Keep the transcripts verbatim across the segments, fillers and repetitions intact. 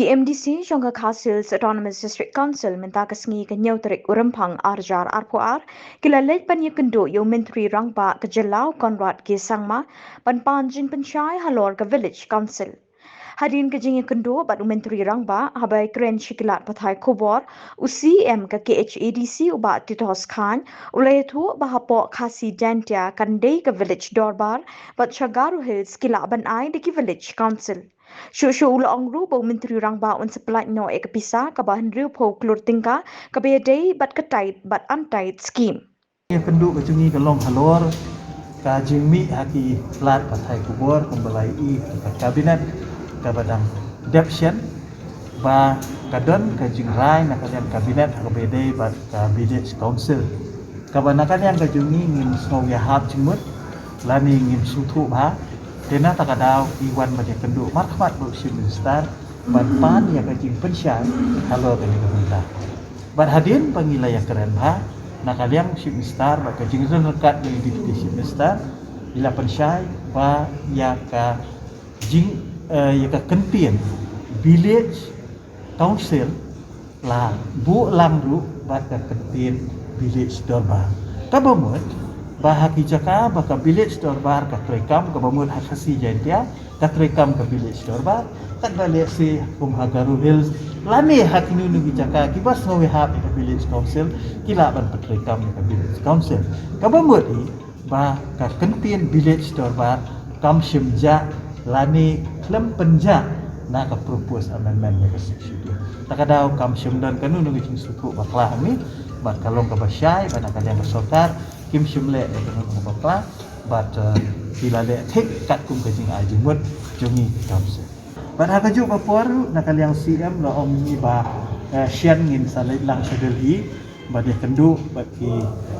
Ki M D C jong ka Khasi Hills Autonomous District Council mynta ka sngi ka hynñiew tarik u Rymphang ar hajar arphew ar ki la leit ban ïakynduh ïa u Myntri Rangbah ka jylla u Conrad K Sangma ban pan jingpynshai halor ka Village Council. Hadien ka jingïakynduh bad u Myntri Rangbah, haba ïakren sha ki lad pathai khubor, u C E M ka K H A D C u Bah Titohos Chyne u la ïathuh ba hapoh Khasi Jaintia kan dei ka Village Dorbar bad sha Garo Hills ki lah ban ai da ki Village Council. Shuh shuh u la ong ruh ba u Myntri Rangbah un sa pyllait noh ïa ka pisa kaba hynriewphew klur tyngka kaba ïadei bad ka Tithe bad Untithe Scheme. Ïakynduh ka jong ngi ka long halor ka jingmih ha ki lad pathai khubor kumba la ïohi ha ka Cabinet kaba dang dep shen, ba ka don ka jingrai na ka liang Cabinet ha kaba ïadei bad ka Village Council, kaba na ka liang ka jong ngi ngim sngewhap jingmut lane ngim sngewthuh bha. Te na kata ka daw ngi wan ban ïakynduh markhmat bad u Chief Minister ban pan ïa ka jingpynshai halor kane ka bynta. Bad hadien ba ngi la ïakren bha, na ka liang Chief Minister bad ka jingïakren ryngkat bad u Deputy Chief Minister, ngi la pynshai ba ïa ka jing, eh, ïa ka kyntien Village Council la buh lang ruh bad ka kyntien Village Dorbar. Kaba mut ba ha ki jaka ba ka Village Dorbar ka treikam, kaba mut ha Khasi Jaintia ka treikam ka Village Dorbar, katba lehse kum ha Garo Hills lane ha kino kino ki jaka kiba sngewhap ïa ka Village Council ki lah ban pyntreikam ïa ka Village Council. Kaba mut hi ba ka kyntien Village Dorbar kam shym jah lane khlem pynjah na ka proposed amendment ïa ka Sixth Schedule. Ta ka daw kam shym don kano kano ka jingsngewthuh bakla hangne, bad ka long kaba shai ba na ka liang ka sorkar kim shym leh ïa kano kano ka bakla, bad, eh, ki la leh thik katkum ka jingai jingmut jong ngi ki council. Bad ha kajuh ka por ruh na ka liang C M la ong ïa ngi ba, eh, shen ngin sa leit lang sha Delhi bad ïakynduh bad ki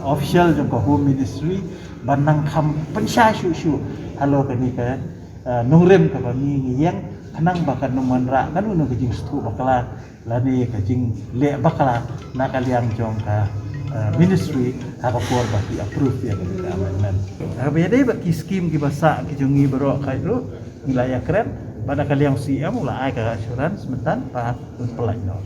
official jong ka Home Ministry ban nang kham pynshai shuh shuh halor kane ka, eh, nongrim kaba ngi ngi ïeng, khnang ba kan ym wanrah kano kano ka jingsngewthuh bakla lane ka jingleh bakla na ka liang jong ka, eh, Ministry ha ka por ba ki approve ïa kane ka amendment. Ha kaba ïadei bad ki scheme kiba sah ki jong ngi baroh kawei ruh ngi la ïakren bad na ka liang C M u la ai ka assurance mynta ba un pyllait noh.